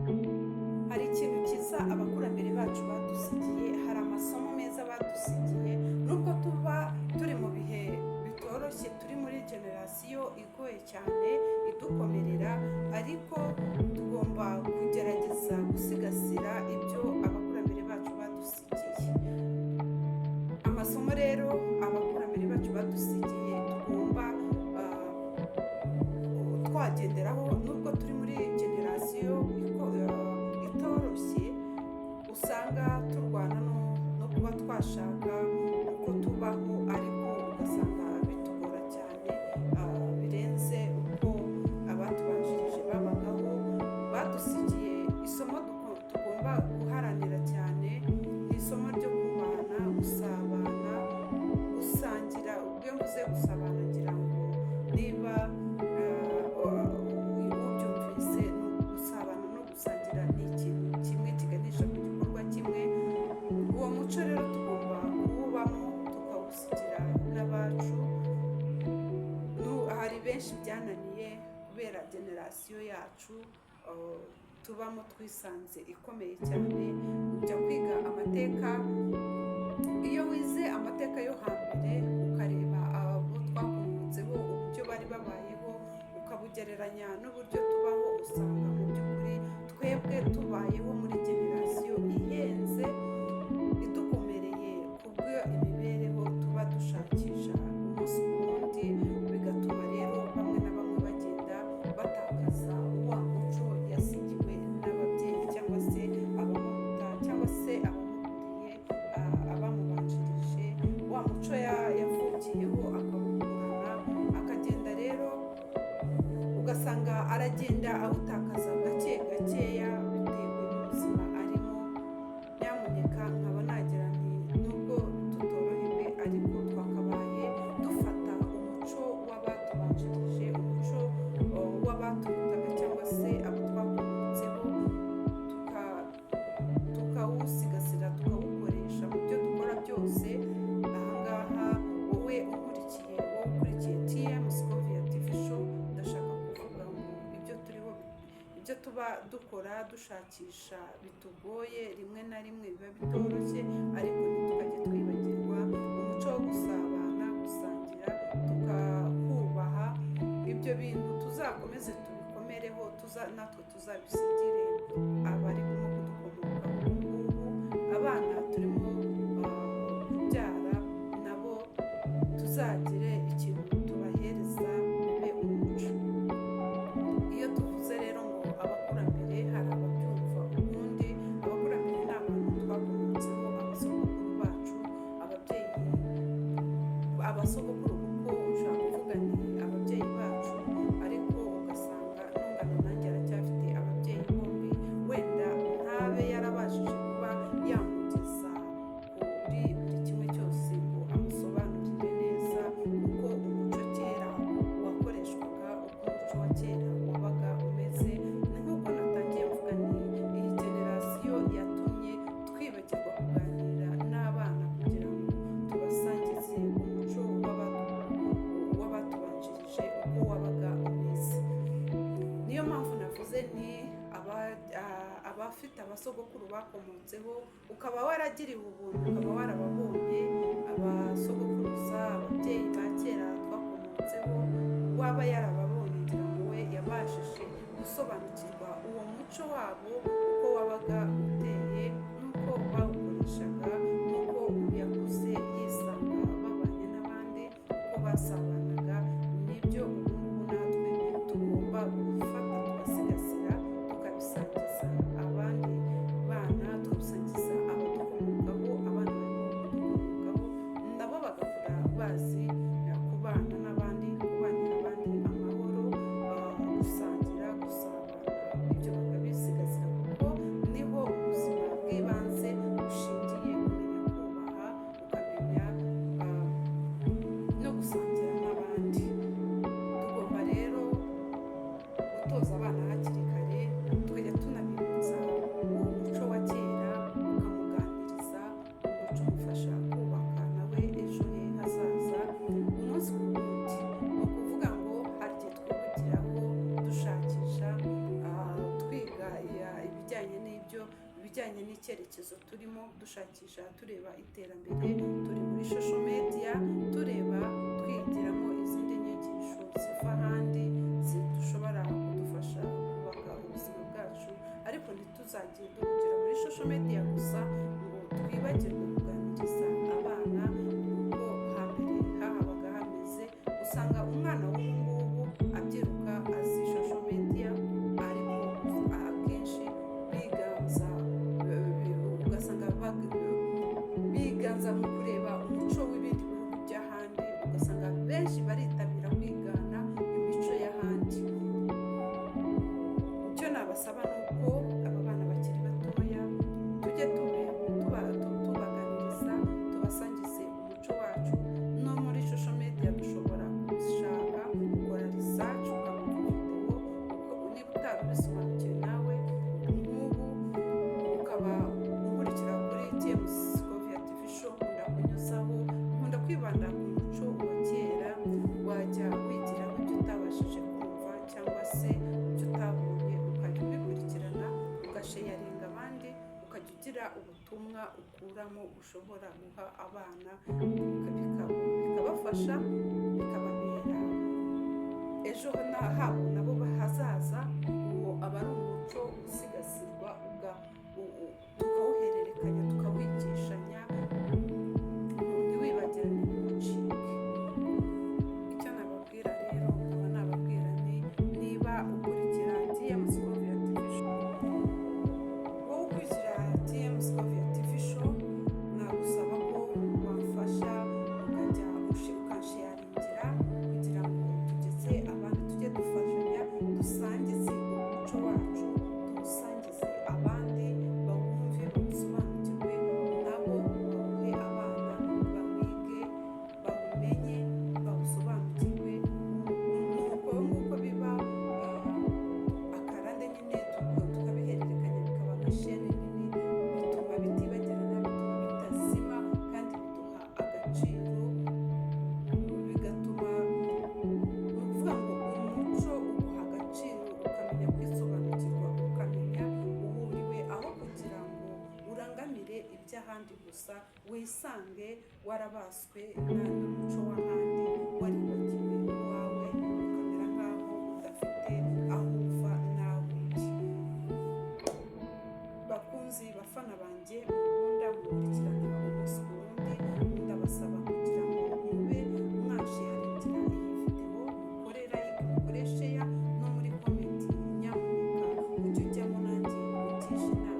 Hari ikintu cyiza abakurambere bacu badusigiye, hari amasomo meza badusigiye, nubwo tuba turi mu bihe bitoroshye, turi muri generasiyo igoye cyane idukomerera, ariko tugomba kugerageza gusigasira ibyo abakurambere bacu badusigiye. Amasomo rero abakurambere bacu badusigiye tugomba twagenderaho, nubwo turi muri generasiyo itoroshye, usanga turwana no kuba twashaka uko tubaho, ariko ugasanga bitugora cyane, birenze uko abatubanjirije babagaho. Badusigiye isomo tugomba guharanira cyane, ni isomo ryo kubahana, gusabana, gusangira. Ubwo iyo mvuze gusabana, ngira ngo niba ubyumvise, ni gusabana no gusangira ni ikintu kimwe kiganisha ku gikorwa kimwe. Uwo muco rero tugomba kuwubamo, tukawusigira n'abacu. Hari benshi byananiye kubera generasiyo yacu tubamo twisanze ikomeye cyane. Ujya kwiga amateka, iyo wize amateka yo hambere, ukareba abo twakomotseho uburyo bari babayeho, ukabugereranya n'uburyo tubaho, usanga mu by'ukuri twebwe tubayeho muri generasiyo ihenze, idukomereye kubwo imibereho tuba dushakisha umunsi ku wundi, bigatuma rero bamwe na bamwe bagenda batakaza wa muco yasigiwe n'ababyeyi cyangwa se abamuruta cyangwa se abamukuriye, abamubanjirije, wa muco yavukiyeho akawukurana, akagenda rero ugasanga aragenda awutakaza gake gakeya bitewe n'ubuzima arimo. Nyamuneka nkaba nagira nti nubwo tutorohewe, ariko twakabaye dufata umuco w'abatubanjirije, umuco w'abaturutaga cyangwa se abo twakomotseho, tukawusigasira, tukawukoresha mu byo dukora byose. Ahangaha wowe ukurikiye TM Scovia TV Show, ndashaka kuvuga ngo ibyo turiho, ibyo tuba dukora dushakisha bitugoye, rimwe na rimwe biba bitoroshye, ariko ntitukajye twibagirwa umuco wo gusabana, gusangira, tukakubaha. Ibyo bintu tuzakomeze tubikomereho, natwe tuzabisigire abarimo kudukomokaho ubu ngubu, abana turimo kubyara, nabo tuzagire ikintu tubahereza bibe umuco. Iyo tuvuze rero ngo abakurambere, hari ababyumva ukundi. Abakurambere ni abantu twakomotseho, abasogokuru bacu, ababyeyi, abasogokuru, kuko ushobora kuvuga ni ababyeyi bacu, ariko ugasanga n'ungana nanjye aracyafite ababyeyi bombi, wenda ntabe yarabashije kuba yamugeza kuri buri kimwe cyose ngo amusobanurire neza uko umuco kera wakoreshwaga, uko umuco wa kera wabaga umeze. Ni nk'uko natangiye mvuga nti iyi generasiyo yatumye twibagirwa kuganira n'abana kugira ngo tubasangize umuco w'abatubanjirije uko wabaga umeze. Niyo mpamvu navuze nti abafite abasogokuru bakomotseho, ukaba waragiriwe ubuntu, ukaba warababonye, abasogokuruza, ababyeyi ba kera twakomotseho, waba yarababonye, ngira ngo we yabashije gusobanukirwa uwo muco wabo uko wabaga uteye n'uko bawukoreshaga, n'uko yakuze yisanga babanye n'abandi, uko basabanaga. Nibyo ubu ngubu natwe tugomba gufata tugasigasira, tukabisangiza abandi bana, tukabisangiza abadukomokaho, abana barimo kudukomokaho, nabo bagakura bazi kubana n'abandi, kubanira abandi amahoro, gusangira, gusabana, ibyo bakabisigasira kuko niho umusingi. ibijyanye n'ibyo, ibijyanye n'icyerekezo turimo dushakisha, tureba iterambere, turi muri social media, tureba, twigiramo izindi nyigisho ziva ahandi zishobora kudufasha kubaka ubuzima bwacu. Ariko ntituzajye duhugira muri social media gusa ngo twibagirwe kuganiriza abana uko hambere habaga hameze. Usanga umwana w'ubu ngubu abyiruka azi social media, ariko akenshi biganza, ugasanga biganza mu kureba umuco w'ibindi bihugu by'ahandi, ugasanga benshi baritabira kwigana imico y'ahandi. Icyo nabasaba ni uko aba bana bakiri batoya tujye tubaganiriza, tubasangize umuco wacu. No muri social media dushobora kubishaka, ukora research, ukabona video niba utari ubisobanukiwe nawe. Nk'ubu ukaba ukurikira kuri TMS Scovia TV Show, nkunda kunyuzaho, nkunda kwibanda ku muco wa kera. Wajya wigiraho ibyo utabashije kumva cyangwa se ibyo utabonye, ukajya ubikurikirana, ugasharinga abandi, ukajya ugira ubutumwa ukuramo ushobora guha abana, bikabafasha, bikababera ejo habo nabo hazaza. Uwo aba ari umuco usigasirwa, tukawuhererekanya, tukawigishanya, ntiwibagirane, ntucike. Icyo nababwira rero, nkaba nababwira ni niba ukurikira TM Scovia TV Show, wowe ukurikira TM Scovia TV Show, nagusaba ko wamfasha ukajya ukansharingira kugira ngo tugeze abandi, tujye dufashanya, dusangize umuco wacu, tuwusangize abandi bawumve, bawusobanukirwe, nabo bawuhe abana, bawige, bawumenye, bawusobanukirwe. Nuko nguko biba akarande nyine, tukabihererekanya, bikaba nka sheni nini, bituma bitibagirana, bituma bitazima, kandi biduha agaciro, bigatuma, ni ukuvuga ngo umuco uguha agaciro, ukamenya kwisobanukirwa, ukamenya uwo uriwe, aho kugira ngo urangamire iby'ahandi gusa, wisange warabaswe n'umuco w'ahandi, waribagiwe uwawe, ukamera nk'aho udafite aho uva n'aho uri. Bakunzi, bafana banjye mukunda mukurikirana umunsi ku wundi, ndabasaba kugira ngo mube mwasharingira iyi videwo, mukore like, mukore share, no muri comment nyamuneka ujye ujyamo nanjye ugishe inama.